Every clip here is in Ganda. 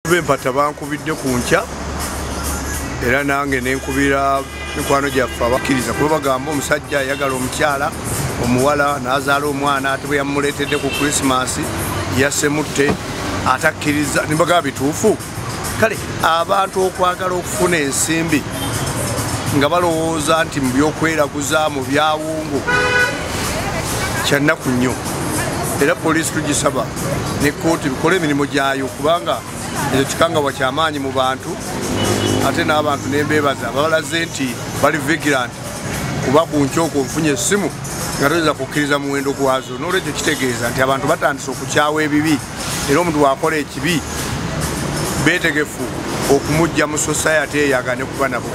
Bempata bankubidde ku nkya era nange nenkubira mikwano gyaffe abakkiriza kuba bagamba omusajja ayagala omukyala omuwala n'azaala omwana ate bwe yamuleetedde ku Christmas yasemutte atakkiriza nimbagamba bituufu. Kale abantu okwagala okufuna ensimbi nga balowooza nti mu byokweraguza mu byawungu kyannaku nnyo. Era poliisi tugisaba ne kkooti bikole emirimu gyayo kubanga ekyo kikangabwa kyamaanyi mu bantu ate n'abantu nembeebaza babalaze nti bali vigilant kuba ku nkya okwo nfunye essimu nga toyinza kukkiriza muwendo gwazo. N'olwekyo kitegeeza nti abantu batandise okukyawa ebibi era omuntu bw'akola ekibi beetegefu okumujja mu society eyagane kuba nabo.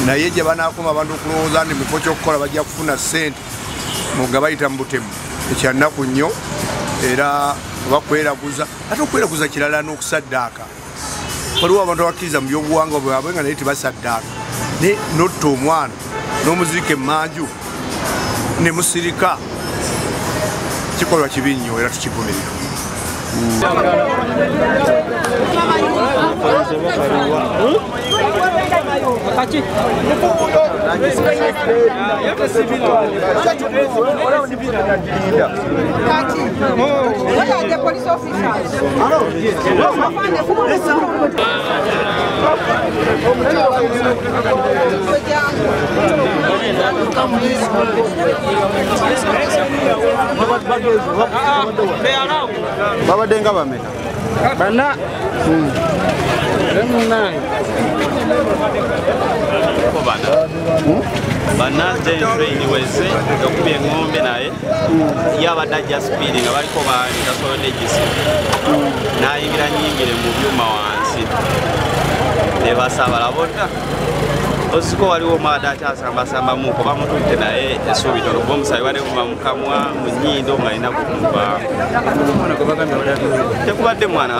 Naye gye banaakoma abantu okulowooza nti mu kifo ky'okukola bajja kufuna ssente nga bayita mu butemu ekyannaku nnyo era bakweraguza. Ate okweraguza kirala n'okusaddaaka. Waliwo abantu abakkiriza mu byobuwangwa bwabwe nga naye tebasaddaaka, naye n'otta omwana n'omuziika emmanju ne musirika, kikolwa kibi nnyo era tukivumirira. What are the police officers? Babadde nga bameka? Bana. Bana train weze yakubye eng'ombe naye yabadde ajja speed nga baliko bangi tasobodde gisiba n'ayingira nnyingire mu byuma wansi ne basabala bonna. Osiko waliwo omwana akyasambasambamuko bamututte naye essuubi ttono kuba omusaayi badde guva mu kamwa mu nnyindo ng'alina gukuva. Tekubadde mwana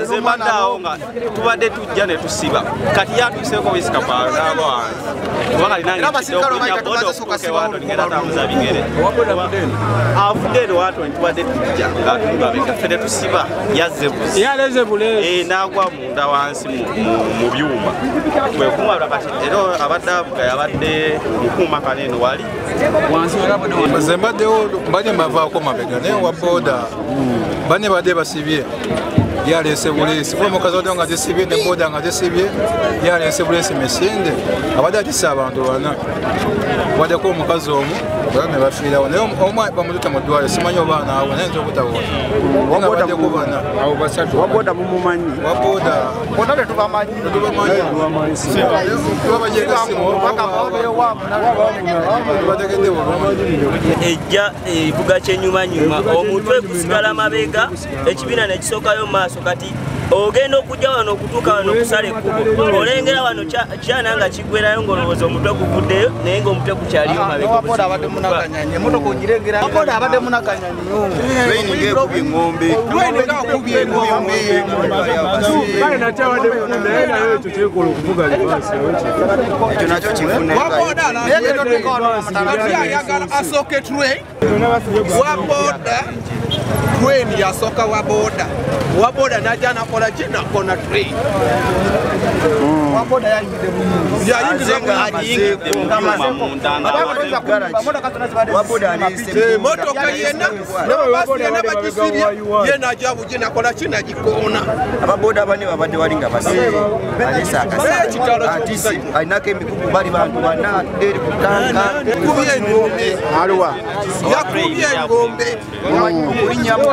nze mbadde awo nga tubadde tujja ne tusiba kati yatuuseeko wisika kwawe n'aba wansi kuba kati nange okulinnya boda okutuuka ewantu ngenda tambuza bigere. Avudde eno wantu tubadde tujja ng'atuli mabega ffe ne tusiba yazze buzi n'agwa munda wansi mu byuma kwe kumwabula kati era abadde avuga yabadde mukuuma kano eno wali nze mbaddewo mbadde mbavaako mabega naye owa booda banne badde basibye yaleese buleesi kuba omukazi wadde nga zisibye ne booda nga zisibye yaleese buleesi misinde abadde atisse abantu bana waddeko omukazi omu bana ne bafiirawo naye omu bamututte mu ddwaliro simanyi oba anaawo naye nza obutawona nga baddeko bana Waboda mumumanyi? Waboda bonna tetubamanyi. Tetubamanyi tubabagyeko essimu tubategedde bulungi. Ejja evuga kyenyumanyuma omutwe gusigala mabega ekibiina ne kisookayo mu maaso. Kati ogenda okujja wano okutuuka wano okusala ekkubo olengera wano kyana nga kiggwerayo ng'olowooza omutwe guvuddeyo naye ng'omutwe gukyaliyo mabega. Waboda abadde munaganyanye emmotoka ogirengera. Waboda abadde munaganyanye train ng'ekubye eng'ombe. Ekyo nakyo kivune. Ayagala asooke train waboda train yasooka waboda waboda najja nakola ki nakona train waboda yayingidde bulungi motoka yenna n'ababasi yenna bagisibye ye najja bugi nakola ki nagikoona. Ababoda bane babadde wali nga basibye aleese akasatisi alinako emikugu bali bantu bana atudde eri ku ttanka yakubye eng'ombe aliwa yakubye eng'ombe okulinnyamu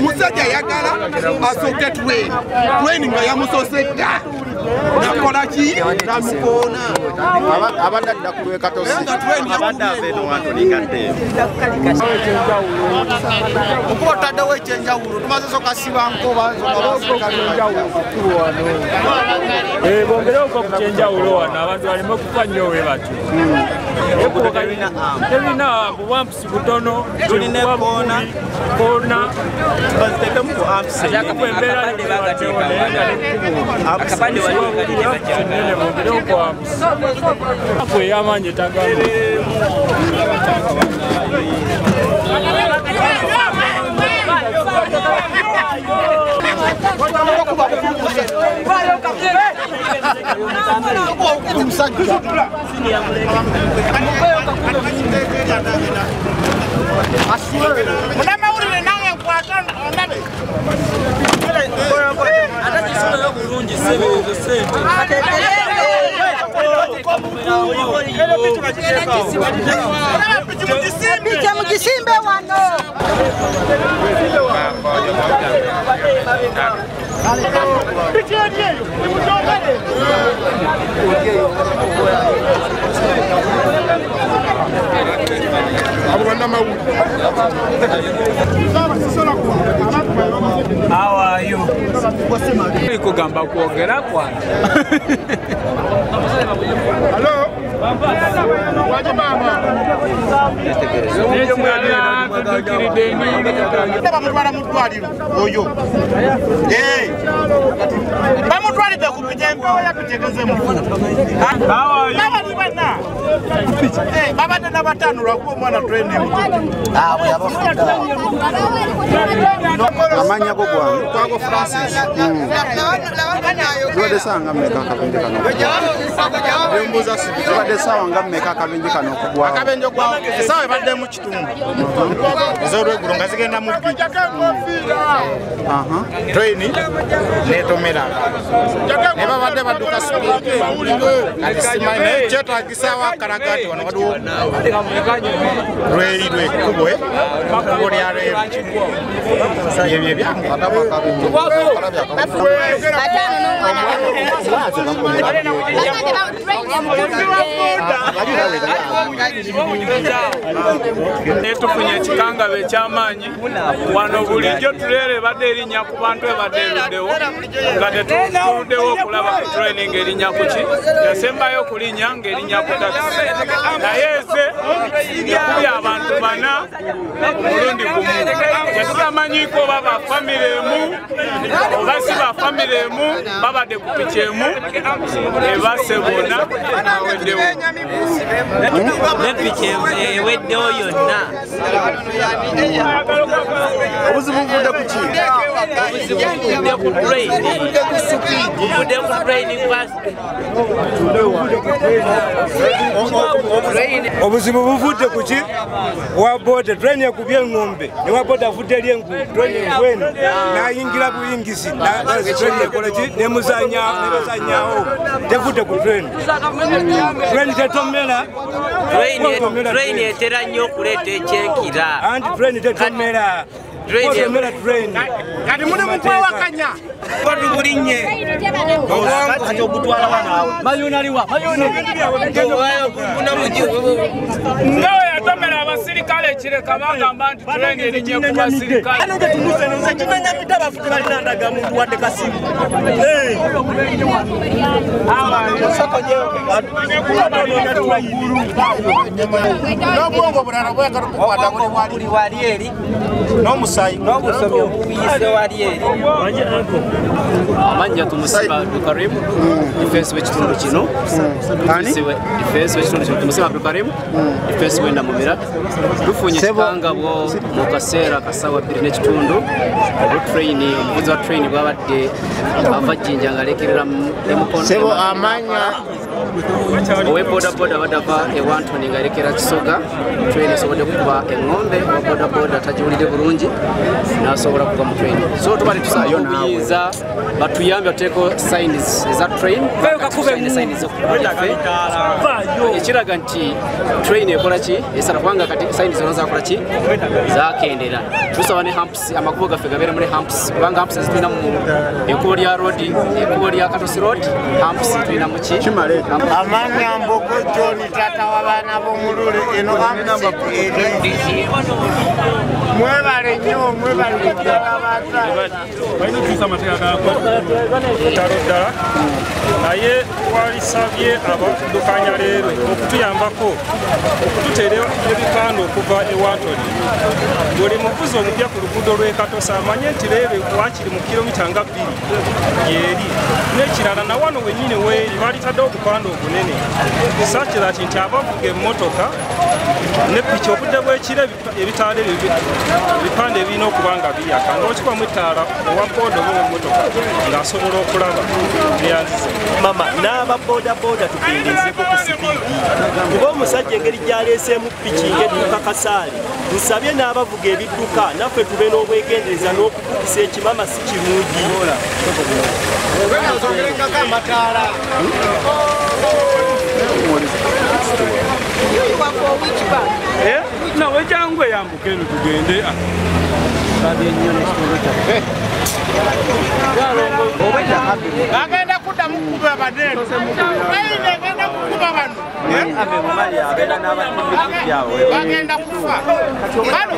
musajja ayagala asooke train train nga yamusoose dda nakola ki namukoona abadde adda ku lw'ekatosi abadde ava eno wantu ningadde okuba otaddewo ekyenjawulo tumaze soka siba nkoba. kkubo wano. Bongereko ku kyenjawulo wano abantu baleme kufa nnyo we batyo. Terina bwampusi butono, tulina koona koona baziteekemu ku ampusi. Embeera Akapande waliwo kalina kinene, bongereko ku ampusi. Apo ey'amaanyi etagamba. Munamawulire nange nkwata ondabe. Ate kisulayo bulungi ssebo ezo ssente. Piki mugisimbe wano. How are you? Kugamba kwogera kwange. Hello? Waje mama. Bamutwala mu ddwaliro oyo. Bamutwalidde ku piki empewo ya piki egeze mufu. Babali bana. Babadde n'abataano lwakuba omwana train emututte. Amanya go gwange Kwago Francis. Zibadde ssaawa nga mmeka akabenje kano? Byombuuza si bizibu. Zibadde ssaawa nga mmeka akabenje kano okugwawo? Akabenje okugwawo essaawa ebadde mu kitundu ez'olweggulo nga zigenda mu bbiri. Train n'etomera ne babadde badduka sipiidi kati simanyi naye kyetaagisaawo akalaga nti wano waliwo lweyi lwekkubo ekkubo lya leero byebyo ebyange. Tufunye ekikangabo eky'amaanyi wano bulijjo tuleera ebadde erinnya ku bantu ebadde eruddewo nga tetuluddewo okulaba ku training erinnya ku ki yasembayo okulinnya ng'erinnya ku takisi naye eze ekubye abantu bana mulundi gumu tetutamanyiiko oba ba famire emu oba si ba famire emu babadde ku piki emu ebase bonna aweddewo. N'epiki eweddewo yonna. Obuzibu buvudde ku ki? Obuzibu buvudde ku train. Buvudde ku train Obuzibu buvudde ku ki? Wa boda train ekubye eng'ombe ne wa boda avudde eri engulu train engweno n'ayingira buyingizi train ekola ki nebazanyaawo tevudde ku train. Train tetomera. Train etera nnyo okuleeta ekyenkira. Anti train tetomera. Train. Kati muli mukwewakanya. Tugulinye. Kati ogutwala wano. Mayuni aliwa. Mayuni. Nga we yatomera abasirikale ekireka bagamba nti train erinye ku basirikale. Ano nze tunuse nze kinanyamidde abafuti balina ndagamuntu wadde kasimu. N'obwongo bulala bweyagala okukwata buli wali eri n'omusaayi n'obusomi obuyise wali eri. Amanya Tumusiba Abdulkarim, defense w'ekitundu kino. Defense w'ekitundu kino Tumusiba Abdulkarim, defense w'enda Mumira. Tufunye ekikangabwo mu kaseera kasawa 2:15 olw'train, omuvuzi wa train bw'abadde ava Jinja ng'alekerera Mukono. Sebo amanya owe boda boda abadde ava e Wantoni ng'alekera Kisoga, train esobodde kukuba eng'ombe, owa boda boda tagiwulidde bulungi n'asobola kuva mu train. So tubadde tusaba obuyinza batuyambe bateeko signs eza train, signs z'okukuba ekiraga nti train ekola ki esala kubanga kati signs zonna zakola ki zakendera. Tusaba ne humps, amakubo gaffe gabeere muri humps kubanga humps zitulina mu ekkubo lya road, ekkubo lya Katosi road, humps tulina mu ki Amanya Mbogo John tata w'abaana b'omulule eno amuseti mwebale nnyo mwebale ddala baata. Balina okukyusa amateeka gaako ttalo ddala naye twalisabye abaddukanya leero okutuyambako okututeera ebipande okuva e Wantoni. Buli muvuzi omupya ku luguudo lw'e Katosi amanye nti leero wakiri mu kilomita nga 2 yeeri. N'ekirala na wano wennyini weeri balitaddewo obupande obunene such that nti abavuga emmotoka ne piki obudde bw'ekiro ebitaala ebipande ebirina okuba nga biyaka ng'okikubamu ettaala owa booda oba ow'emmotoka ng'asobola okulaba neyanzize. Mama n'aba boodabooda tukendeezeeko ku sipiidi kuba omusajja engeri gy'aleeseemu piki ng'edduka kasaali nsabye n'abavuga ebidduka naffe tube n'obwegendereza n'okukukisa ekimama si kirungi. Nawe jangu eyambuka eno tugende. Bagenda kuddamu kukuba banene. Bagenda kukuba bano. Bagenda kufa. Bano.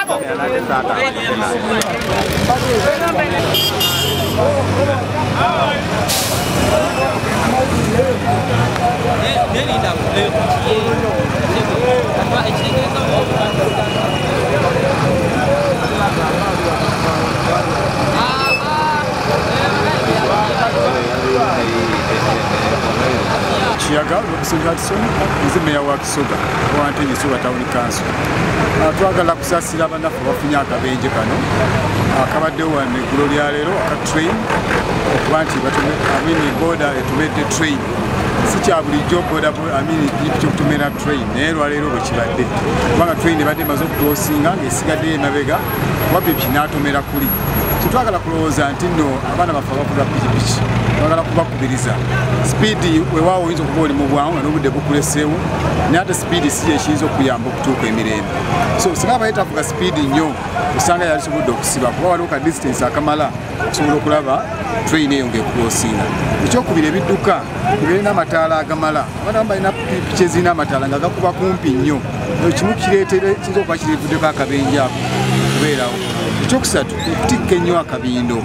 Abo. Kiyaga Robinson Hudson nze meya wa Kisoga owa Kisoga Town Council. Twagala kusaasira bannaffe abafunye akabenje kano akabaddewo wano eggulo lya leero aka train okuba nti amini boda etumedde train. Si kya bulijjo boda amini pikipiki okutomera train naye lwaleero bwe kibadde kubanga train ebadde emaze okucrossinga ng'esigaddeyo emabega kuba pikipiki n'atomera kuli. Tetwagala kulowooza nti nno abaana baffe abavuga pikipiki twagala kubakubiriza sipiidi weewaawo oyinza okuba oli mu bwangu nga n'obudde bukuleseewo naye ate sipiidi si kyekiyinza okuyamba okutuuka emirembe. So singa abaye tavuga sipiidi nnyo osanga yalisobodde okusiba kuba waliwo ka distance akamala okusobola okulaba train eyo ng'ekucrossinga. Ekyokubiri ebidduka ebirina amataala agamala abaana abamu balina pikipiki ezirina amataala nga gakuba kumpi nnyo kimu kireetera kiyinza okuba kireevuddeko akabenje ako okubeerawo. Ekyokusatu okutikka ennyo akabindo.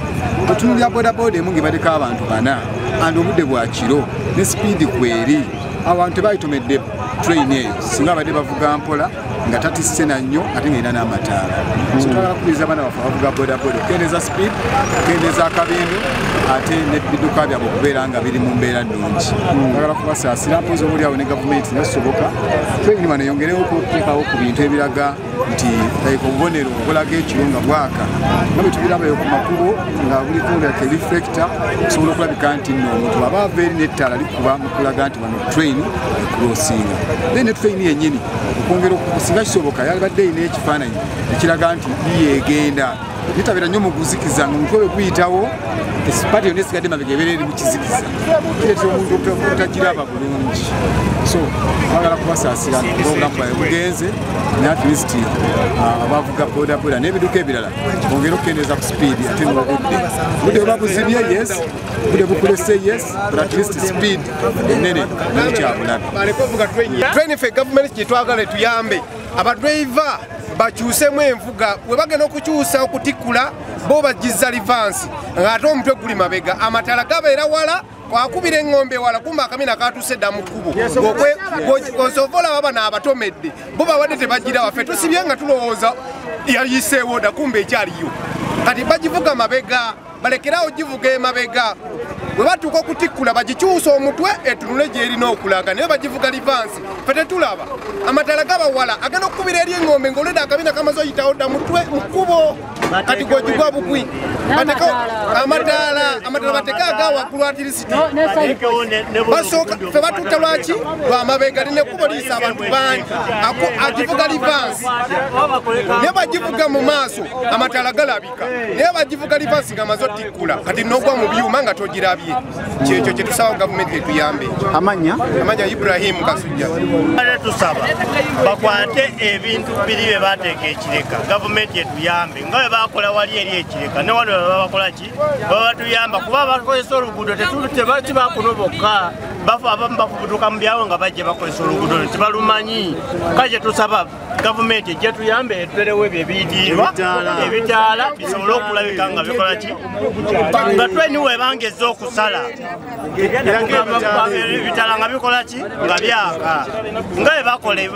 Otunuulira boodabooda emu ng'ebaddeko abantu bana and obudde bwa kiro ne sipiidi kweri abantu tebayitomedde train eyo singa abadde bavuga mpola nga tatisse na nnyo ate ng'erina n'amataala. So twagala kukubiriza abaana baffe abavuga boodabooda okukendeeza sipiidi, okukendeeza akabindo ate n'ebidduka byabwe okubeera nga biri mu mbeera nnungi. Twagala kubasaasira mpozi oba oliawo ne gavumenti nasoboka train wano eyongerewo okuteekawo ku bintu ebiraga nti like obubonero obulaga ekiro nga bwaka nga bwe tubirabayo ku makubo nga buliko like reflector okusobola okulabika nti nno omuntu aba ava eri n'ettaala likuba mu kulaga nti wano train ecrossinga. Then ne train yennyini okwongera okusinga kisoboka yalibadde erina ekifaananyi ekiraga nti yiyo egenda litabeera nnyo mu guzikiza ng'omutwe bwe guyitawo esipati yonna esigadde mabega ebeera eri mu kizikiza kireetera omuntu obutagiraba bulungi. So twagala kubasaasira kuba obulamu bwabwe bugenze naye at least abavuga boodabooda n'ebidduka ebirala bongere okukendeeza ku sipiidi ate n'obudde. Obudde buba buzibye yes, obudde bukulese yes, but at least speed ennene nayo kyabulabe. Train ffe gavumenti kye twagala etuyambe abadriver bakyusemu envuga bwe bagenda okukyusa okutikkula bo bagiza livansi ng'ate omutwe guli mabega amataala gabeera wala kwakubira eng'ombe wala kumba akamina katuuse dda mu kkubo osova olaba bano abatomedde bo babadde tebagira waffe tusibye nga tulowooza yayiseewo dda kumba ekyaliyo kati bagivuga mabega balekerawo givuga emabega bwe batuuka okutikkula bagikyusa omutwe etunule gy'erina okulaga naye bagivuga livansi ffe tetulaba amataala gaba wala agenda okukubira eri eng'ombe ng'olwedde akabina kamaze oyitawo dda mutwe mu kkubo kati gw'ogigwa bugwi amataala bateke aga waggulu atirisiti basooka ffe batutte lwaki lwamabega lina ekkubo liyisa abantu bangi agivuga livansi naye bagivuga mu maaso amataala galabika naye bagivuga livansi nga amaze otikkula kati n'ogwa mu byuma nga togirabye. Kyekyo kye tusaba gavumenti etuyambe. Amanya Ibrahim Kasujja. Tusaba bakwate ebintu biri bye bateeka ekireka, gavumenti etuyambe nga bwe bakola wali eri ekireka ne wano bwe bakola ki babatuyamba, kuba bakozesa oluguudo tebakuno bokka, bafa abamu bafubutuka mu byalo nga bajja bakozesa oluguudo tebalumanyi. Kale kye tusaba gavumenti ejje tuyambe etuterewo ebyo ebiyitirirwa ebitaala bisobole okulabika nga bikola ki nga tweni webangeza okusala ebitaala nga bikola ki nga byaka nga bwe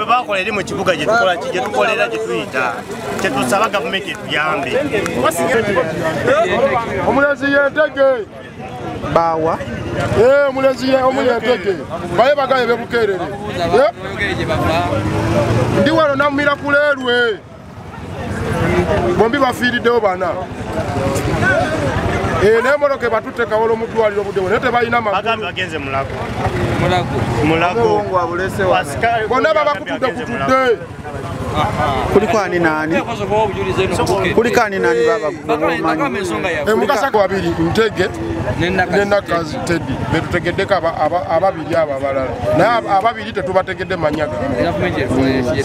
bakola eri mu kibuga gye tukola ki gye tukolera gye tuyita. Kyetusaba gavumenti etuyambe. Omulenzi yentege bawa omulenzi omuyentege baye bagaye bebukerere ndi wano namumira kuleerwe bombi bafiiriddewo bana n'emmotoka ebatutte Kawolo mu ddwaliro buddewo naye tebalina magulu. Bagenze Mulago bonna babakutudde kutudde. Kuliko ani nani? Kuliko ani nani baba? Mukasa babiri Ntege ne Nakazi Teddy betutegeddeko ababiri abo abalala, naye ababiri tetubategedde manyaga.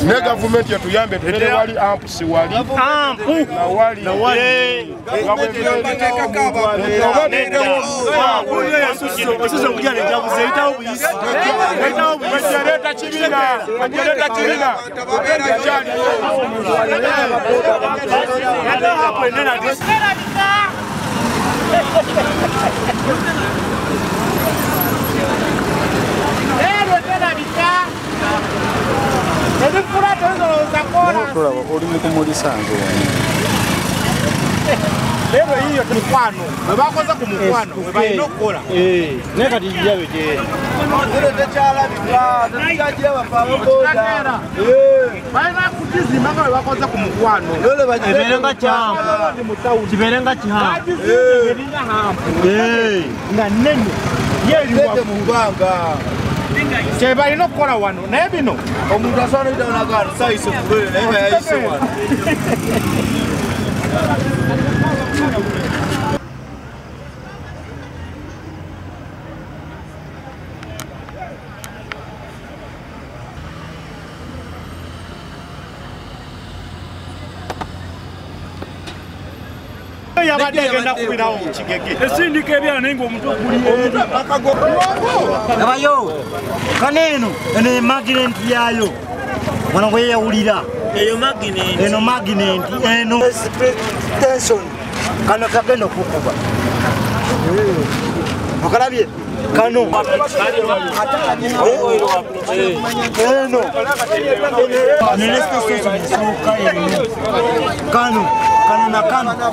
Ne gavumenti etuyambe tutere wali ampusi wali nawali Oli mukumulisa nze lero hiyo mukwano bwe bakoze ku mukwano bwe balina okukola naye kati jabe gye balina kukizimba nga bwe bakoze ku mukwano kibeere kyampu kibeere nga kihampu nga nnene yeeriwa mu bbanga kye balina okukola wano. Naye bino omuntu asobola okuyitawo sayise kubeere naye nga yayise wano. Yabadde agenda kubirawo mu kigege esindika ebyana naye ng'omutwe guli abayo kano eno eno emaginenti yaayo wano gwe yeyawulira eno maginenti eno tension kano kagenda okukuba okalabye kano eno esooka eno kano kano na kano eno.